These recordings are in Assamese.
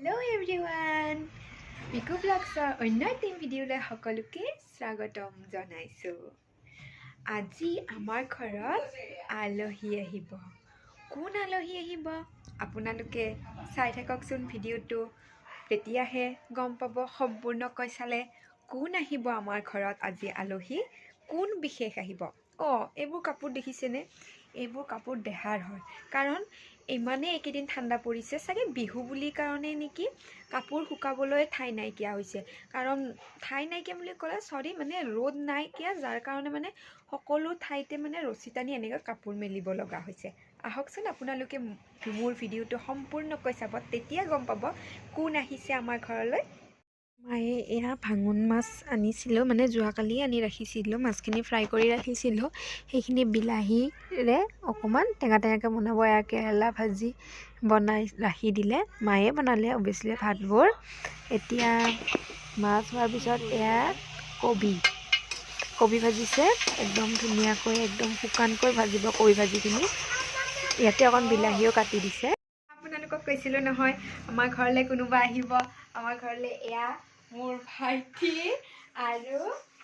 হেল্ল' এভৰিৱান, পিকু ব্লগছৰ অন্য এটি ভিডিঅ'লৈ সকলোকে স্বাগতম জনাইছোঁ। আজি আমাৰ ঘৰত আলহী আহিব। কোন আলহী আহিব, আপোনালোকে চাই থাককচোন ভিডিঅ'টো, তেতিয়াহে গম পাব। সম্পূৰ্ণকৈ চালে কোন আহিব আমাৰ ঘৰত আজি আলহী, কোন বিশেষ আহিব। অঁ, এইবোৰ কাপোৰ দেখিছেনে? এইবোৰ কাপোৰ দেহাৰ হয়, কাৰণ ইমানেই এইকেইদিন ঠাণ্ডা পৰিছে, চাগে বিহু বুলি কাৰণে নেকি, কাপোৰ শুকাবলৈ ঠাই নাইকিয়া হৈছে। কাৰণ ঠাই নাইকিয়া বুলি ক'লে, চৰি, মানে ৰ'দ নাইকিয়া, যাৰ কাৰণে মানে সকলো ঠাইতে মানে ৰছী টানি এনেকৈ কাপোৰ মেলিব লগা হৈছে। আহকচোন, আপোনালোকে মোৰ ভিডিঅ'টো সম্পূৰ্ণকৈ চাব, তেতিয়া গম পাব কোন আহিছে আমাৰ ঘৰলৈ। মায়ে এয়া ভাঙোন মাছ আনিছিলোঁ, মানে যোৱাকালি আনি ৰাখিছিলোঁ, মাছখিনি ফ্ৰাই কৰি ৰাখিছিলোঁ। সেইখিনি বিলাহীৰে অকণমান টেঙা টেঙাকৈ বনাব। এয়া কেৰেলা ভাজি বনাই ৰাখি দিলে, মায়ে বনালে অভিয়াছলি ভাতবোৰ। এতিয়া মাছ হোৱাৰ পিছত এয়া কবি কবি ভাজিছে, একদম ধুনীয়াকৈ, একদম শুকানকৈ ভাজিব কবি ভাজিখিনি। ইয়াতে অকণ বিলাহীও কাটি দিছে। আপোনালোকক কৈছিলোঁ নহয়, আমাৰ ঘৰলৈ কোনোবা আহিব। আমাৰ ঘৰলৈ এয়া মোৰ ভাইটি আৰু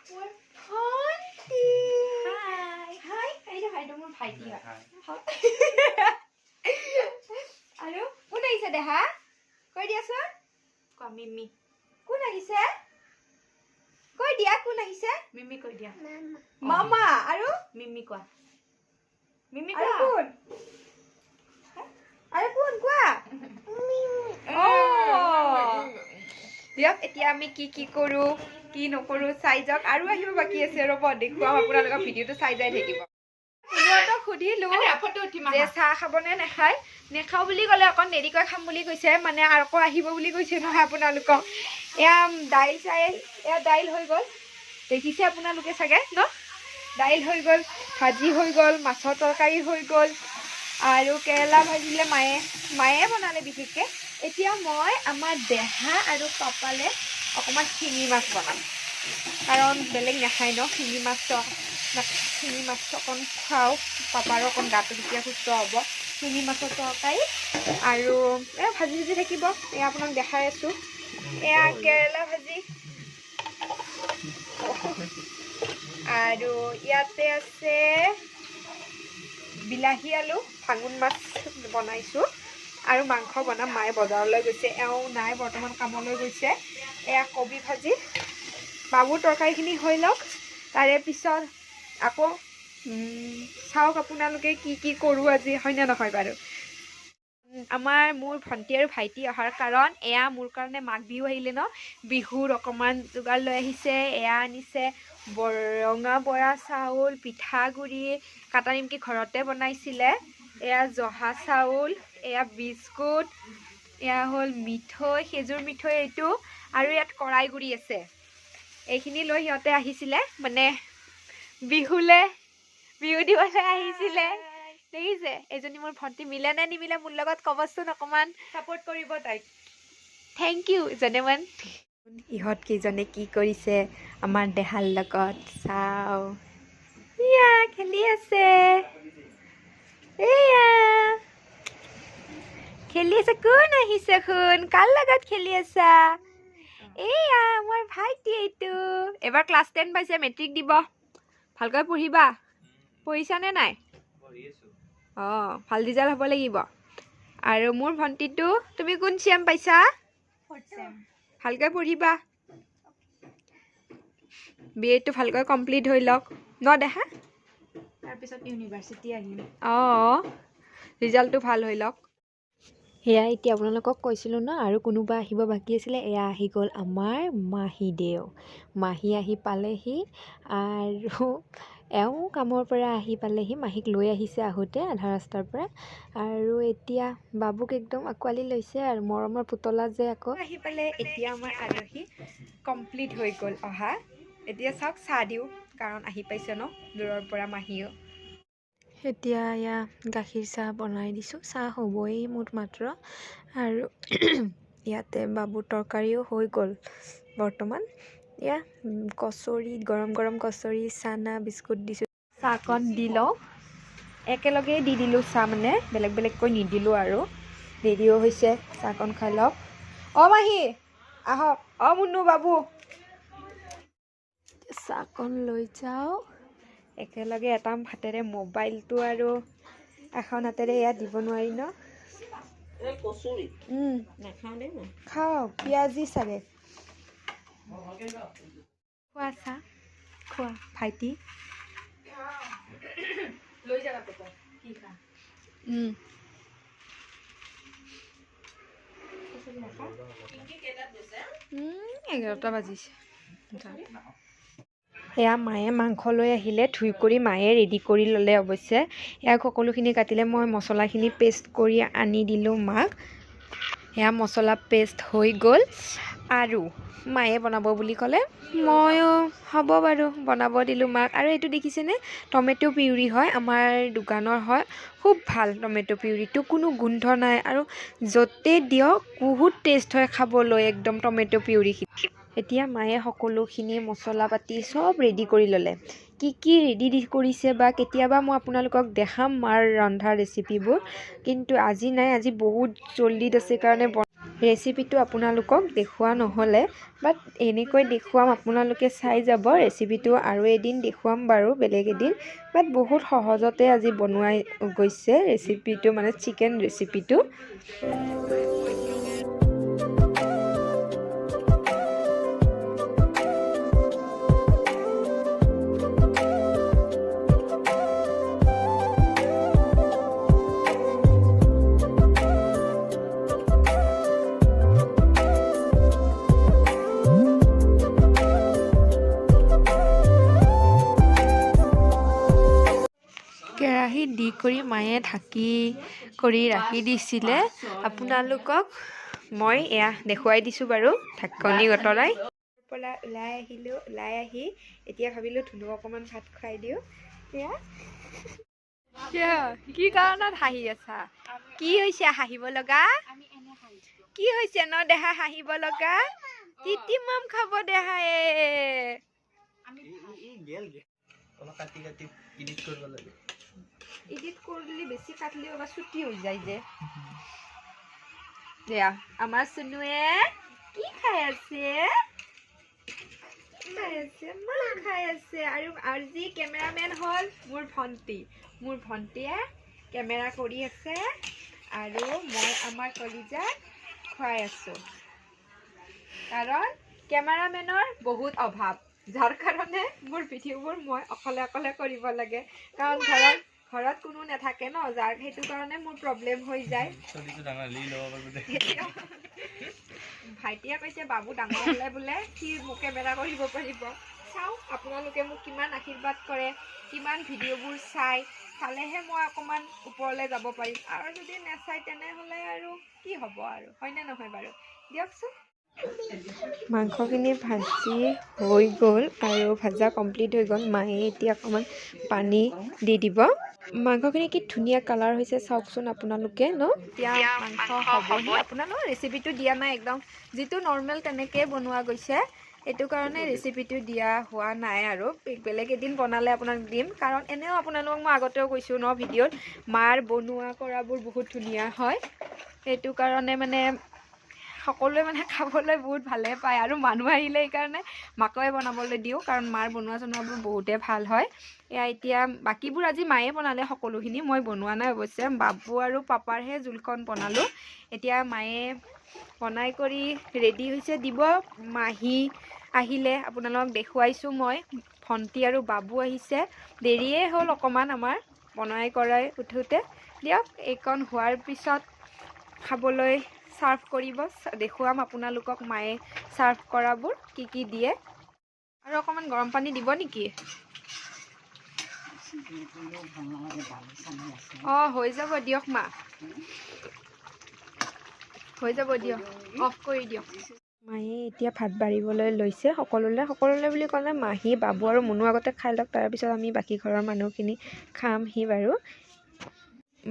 মোৰ ভণ্টি। হাই হাই, এইটো ভাইটো মোৰ ভাইটি হয়। আৰু কোন আহিছে দেহা, কৈ দিয়াচোন। কোৱা মিমি। কোন আহিছে কৈ দিয়া, কোন আহিছে? মিমি কৈ দিয়া। মামা আৰু মিমি কোৱা, মিমি আৰু কোৱা। কোন আৰু কোন কোৱা? অ দিয়ক, এতিয়া আমি কি কি কৰোঁ কি নকৰোঁ চাই যাওক। আৰু আহিব বাকী আছে, ৰ'ব দেখুৱাম আপোনালোকৰ, ভিডিঅ'টো চাই যাই থাকিব। সিহঁতক সুধিলো ফটো উঠিম। যে চাহ খাবনে নাখায়। নেখাওঁ বুলি ক'লে, অকণ দেৰিকৈ খাম বুলি কৈছে, মানে আকৌ আহিব বুলি কৈছে নহয় আপোনালোকক। এয়া দাইল চাইল, এয়া দাইল হৈ গ'ল, দেখিছে আপোনালোকে চাগে ন? দাইল হৈ গ'ল, ভাজি হৈ গ'ল, মাছৰ তৰকাৰী হৈ গ'ল আৰু কেৰেলা ভাজিলে মায়ে, মায়ে বনালে বিশেষকৈ। এতিয়া মই আমাৰ দেহা আৰু পাপালে অকণমান শিঙি মাছ বনাম, কাৰণ বেলেগ নাখায় ন। শিঙি মাছটো, শিঙি মাছটো অকণ খুৱাওঁ, পাপাৰো অকণ গাটো তেতিয়া সুস্থ হ'ব। শিঙি মাছৰ তৰকাৰী আৰু এয়া ভাজি ভাজি থাকিব। এয়া আপোনাক দেখাই আছোঁ, এয়া কেৰেলা ভাজি আৰু ইয়াতে আছে বিলাহী আলু ভাঙোন মাছ বনাইছোঁ আৰু মাংস বনাম। মায়ে বজাৰলৈ গৈছে, এওঁ নাই বৰ্তমান, কামলৈ গৈছে। এয়া কবি ভাজি, বাবুৰ তৰকাৰীখিনি হৈ লওক, তাৰে পিছত আকৌ চাওক আপোনালোকে কি কি কৰোঁ আজি, হয়নে নহয় বাৰু? আমাৰ মোৰ ভণ্টি আৰু ভাইটি অহাৰ কাৰণ এয়া মোৰ কাৰণে মাঘ বিহু আহিলে ন, বিহুৰ অকণমান যোগাৰ লৈ আহিছে। এয়া আনিছে ৰঙা বৰা চাউল, পিঠাগুড়ি, কাটা নিমকি ঘৰতে বনাইছিলে, এয়া জহা চাউল, এয়া বিস্কুট, এয়া হ'ল মিঠৈ, খেজুৰ মিঠৈ এইটো, আৰু ইয়াত কৰাই গুড়ি আছে। এইখিনি লৈ সিহঁতে আহিছিলে, মানে বিহুলে, বিহু দিবলৈ আহিছিলে। দেখিছে, এজনী মোৰ ভণ্টি, মিলে নে নিমিলে মোৰ লগত ক'বচোন অকণমান। ছাপোৰ্ট কৰিব তাইক। Thank U জনেমান। ইহঁত কেইজনে কি কৰিছে আমাৰ দেহাৰ লগত চাওঁ। ইয়া খেলি আছে, এয়া খেলি আছে। কোন আহিছে শুন, কাৰ লগত খেলি আছা? এয়া মোৰ ভাইটি, এইটো এবাৰ ক্লাছ 10 পাইছে, মেট্ৰিক দিব। ভালকৈ পঢ়িবা। পঢ়িছানে নাই? অঁ, ভাল ৰিজাল্ট হ'ব লাগিব। আৰু মোৰ ভণ্টিটো, তুমি কোন চেম পাইছা? ভালকৈ পঢ়িবা, বি এডটো ভালকৈ কমপ্লিট হৈ লওক ন দেহা? তাৰপিছত ইউনিভাৰ্চিটি আহিম। অঁ, ৰিজাল্টটো ভাল হৈ লওক। সেয়া এতিয়া আপোনালোকক কৈছিলোঁ ন, আৰু কোনোবা আহিব বাকী আছিলে। এয়া আহি গ'ল আমাৰ মাহীদেউ। মাহী আহি পালেহি আৰু এওঁ কামৰ পৰা আহি পালেহি, মাহীক লৈ আহিছে আহোঁতে আধা ৰাস্তাৰ পৰা। আৰু এতিয়া বাবুক একদম আঁকোৱালি লৈছে আৰু মৰমৰ পুতলা যে আকৌ আহি পালে। এতিয়া আমাৰ আলহী কমপ্লিট হৈ গ'ল অহা। এতিয়া চাওক, চাহ দিওঁ, কাৰণ আহি পাইছে ন দূৰৰ পৰা মাহীও। এতিয়া এয়া গাখীৰ চাহ বনাই দিছোঁ, চাহ হ'বই মোৰ মাত্ৰ। আৰু ইয়াতে বাবুৰ তৰকাৰীও হৈ গ'ল বৰ্তমান। এয়া কচৰি, গৰম গৰম কচৰি, চানা, বিস্কুট দিছোঁ। চাহকণ দি লওঁ, একেলগেই দি দিলোঁ চাহ, মানে বেলেগ বেলেগকৈ নিদিলোঁ আৰু দেৰিও হৈছে। চাহকণ খাই লওক। অ মাহী আহক, অ মুন্নু বাবু চাহকণ লৈ যাওঁ একেলগে। এটা হাতেৰে মোবাইলটো আৰু এখন হাতেৰে এয়া দিব নোৱাৰি ন। খাওক, পিঁয়াজি চাগে। খোৱা চাহ খোৱা ভাইটি। 11টা বাজিছে। এয়া মায়ে মাংস লৈ আহিলে, ধুই কৰি মায়ে ৰেডি কৰি ল'লে। অৱশ্যে ইয়াক সকলোখিনি কাটিলে, মই মছলাখিনি পেষ্ট কৰি আনি দিলোঁ মাক। এয়া মছলা পেষ্ট হৈ গ'ল আৰু মায়ে বনাব বুলি ক'লে, ময়ো হ'ব বাৰু বনাব দিলোঁ মাক। আৰু এইটো দেখিছেনে, টমেট' পিউৰি হয়, আমাৰ দোকানৰ হয়, খুব ভাল টমেট' পিউৰিটো, কোনো গোন্ধ নাই আৰু য'তে দিয়ক বহুত টেষ্ট হয় খাবলৈ একদম টমেট' পিউৰিখিনি। এতিয়া মায়ে সকলোখিনি মছলা পাতি চব ৰেডি কৰি ল'লে। কি কি ৰেডি কৰিছে বা কেতিয়াবা মই আপোনালোকক দেখাম মাৰ ৰন্ধা ৰেচিপিবোৰ, কিন্তু আজি নাই, আজি বহুত জল্দিত আছে কাৰণে ৰেচিপিটো আপোনালোকক দেখুওৱা নহ'লে, বাট এনেকৈ দেখুৱাম, আপোনালোকে চাই যাব ৰেচিপিটো। আৰু এদিন দেখুৱাম বাৰু, বেলেগ এদিন। বাট বহুত সহজতে আজি বনোৱা গৈছে ৰেচিপিটো, মানে চিকেন ৰেচিপিটো। কেৰাহীত দি কৰি মায়ে ঢাকি কৰি ৰাখি দিছিলে। আপোনালোকক মই এয়া দেখুৱাই দিছোঁ বাৰু ঢাকনি আঁতৰাই। পৰা ওলাই আহিলোঁ, ওলাই আহি এতিয়া ভাবিলোঁ ধুনুক অকণমান ভাত খুৱাই দিওঁ। এয়া কি কাৰণত হাঁহি আছা? কি হৈছে হাঁহিব লগা? কি হৈছে ন দেহা হাঁহিব লগা? তিতি মাম খাব দেহায়ে। এডিট কৰিলে বেছি কাটলেও বা ছুটি হৈ যায় যে। দিয়া আমাৰ চুনুৱে কি খাই আছে? খাই আছে, মা খাই আছে। আৰু আজি কেমেৰামেন হ'ল মোৰ ভণ্টি। মোৰ ভণ্টিয়ে কেমেৰা কৰি আছে আৰু মই আমাৰ কলিজাক খুৱাই আছোঁ, কাৰণ কেমেৰামেনৰ বহুত অভাৱ, যাৰ কাৰণে মোৰ ভিডিঅ'বোৰ মই অকলে অকলে কৰিব লাগে, কাৰণ ঘৰত কোনো নাথাকে ন, যাৰ সেইটো কাৰণে মোৰ প্ৰব্লেম হৈ যায়। ভাইটিয়ে কৈছে বাবু ডাঙৰ হ'লে বোলে সি মোক কেমেৰা কৰিব পাৰিব। চাওঁ আপোনালোকে মোক কিমান আশীৰ্বাদ কৰে, কিমান ভিডিঅ'বোৰ চায়, চালেহে মই অকণমান ওপৰলৈ যাব পাৰিম, আৰু যদি নাচায় তেনেহ'লে আৰু কি হ'ব আৰু, হয়নে নহয় বাৰু? দিয়কচোন। মাংসখিনি ভাজি হৈ গ'ল আৰু ভাজা কমপ্লিট হৈ গ'ল। মায়ে এতিয়া অকণমান পানী দি দিব। মাংসখিনি কি ধুনীয়া কালাৰ হৈছে চাওকচোন আপোনালোকে ন। এতিয়া মাংস হ'বহি। আপোনালোকৰ ৰেচিপিটো দিয়া নাই, একদম যিটো নৰ্মেল তেনেকৈ বনোৱা গৈছে, সেইটো কাৰণে ৰেচিপিটো দিয়া হোৱা নাই আৰু বেলেগ এদিন বনালে আপোনাক দিম, কাৰণ এনেও আপোনালোকক মই আগতেও কৈছোঁ ন ভিডিঅ'ত, মাৰ বনোৱা কৰাবোৰ বহুত ধুনীয়া হয়, সেইটো কাৰণে মানে সকলোৱে মানে খাবলৈ বহুত ভালে পায়। আৰু মানুহ আহিলে সেইকাৰণে মাকয়ে বনাবলৈ দিওঁ, কাৰণ মাৰ বনোৱা চনোৱাবোৰ বহুতেই ভাল হয়। এয়া এতিয়া বাকীবোৰ আজি মায়ে বনালে সকলোখিনি, মই বনোৱা নাই অৱশ্যে, বাবু আৰু পাপাৰহে জোলখন বনালোঁ। এতিয়া মায়ে বনাই কৰি ৰেডি হৈছে দিব। মাহী আহিলে আপোনালোকক দেখুৱাইছোঁ মই, ভণ্টি আৰু বাবু আহিছে, দেৰিয়ে হ'ল অকণমান আমাৰ বনাই কৰাই উঠোঁতে। দিয়ক এইকণ হোৱাৰ পিছত খাবলৈ ছাৰ্ভ কৰিব, দেখুৱাম আপোনালোকক মায়ে ছাৰ্ভ কৰাবোৰ কি কি দিয়ে। আৰু অকণমান গৰম পানী দিব নেকি? অঁ হৈ যাব দিয়ক মা, হৈ যাব দিয়ক, অফ কৰি দিয়ক। মায়ে এতিয়া ভাত বাঢ়িবলৈ লৈছে সকলোলৈ, সকলোলৈ বুলি ক'লে মাহী বাবু আৰু মুনু আগতে খাই লওক, তাৰপিছত আমি বাকী ঘৰৰ মানুহখিনি খামহি বাৰু।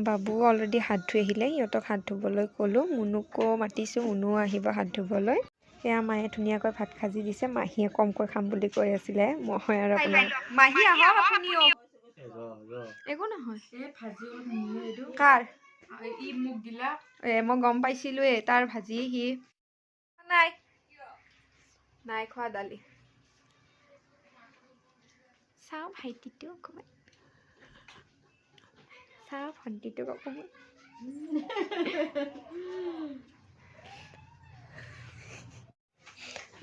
বাবু অলৰেডি হাত ধুই আহিলে, সিহঁতক হাত ধুবলৈ ক'লোঁ, মুনুকো মাতিছোঁ, মুনুও আহিব হাত ধুবলৈ। এয়া মায়ে ধুনীয়াকৈ ভাত সাজি দিছে, মাহীয়ে কমকৈ খাম বুলি কৈ আছিলে, মই আৰু আপোনাৰ মাহী আহক আপুনিও। একো নহয়, কাৰ মই গম পাইছিলোঁৱেই তাৰ ভাজি সি। নাই নাই খোৱা দালি। চাওঁ ভাইটিটো অকণমান, চাওঁ ভণ্টিটোক অকণমান।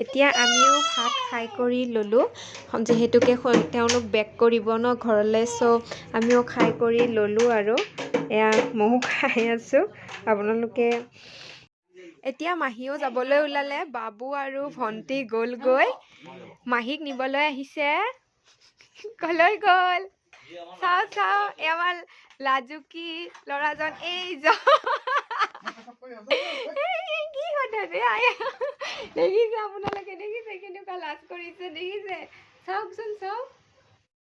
এতিয়া আমিও ভাত খাই কৰি ল'লোঁ, যিহেতুকে তেওঁলোক বেক কৰিব ন ঘৰলৈ, চ' আমিও খাই কৰি ল'লোঁ আৰু এয়া ময়ো খাই আছোঁ। আপোনালোকে এতিয়া মাহীও যাবলৈ ওলালে, বাবু আৰু ভণ্টি গ'লগৈ, মাহীক নিবলৈ আহিছে। কলৈ গ'ল চাওঁ চাওঁ, এই আমাৰ লাজুকী ল'ৰাজন, এই কি সোধে দেখিছে আপোনালোকে, দেখিছে কেনেকুৱা লাজ কৰিছে, দেখিছে? চাওকচোন চাওক।